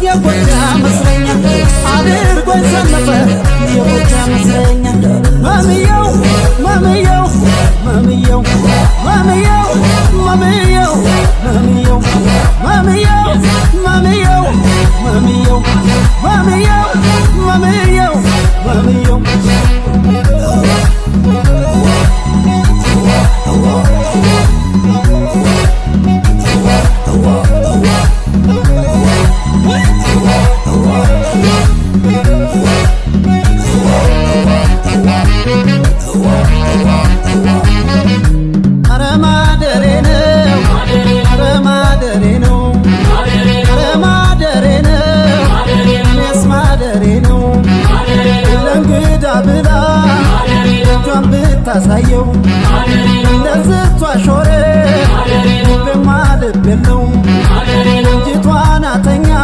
የጎጃም እስረኛ አድርጎኝ ሰነፈ የጎጃም እስረኛ። መምየው መምየው መምየው መምየው መምየው መምየው መምየው መምየው መምየው መምየው መምየው መምየው። ኧረ ማደሬ ነው፣ ኧረ ማደሬ ነው፣ ኧረ ማደሬ ነው፣ እኔስ ማደሬ ነው። ለእንግዳ ብላ እጇን ብታሳየው።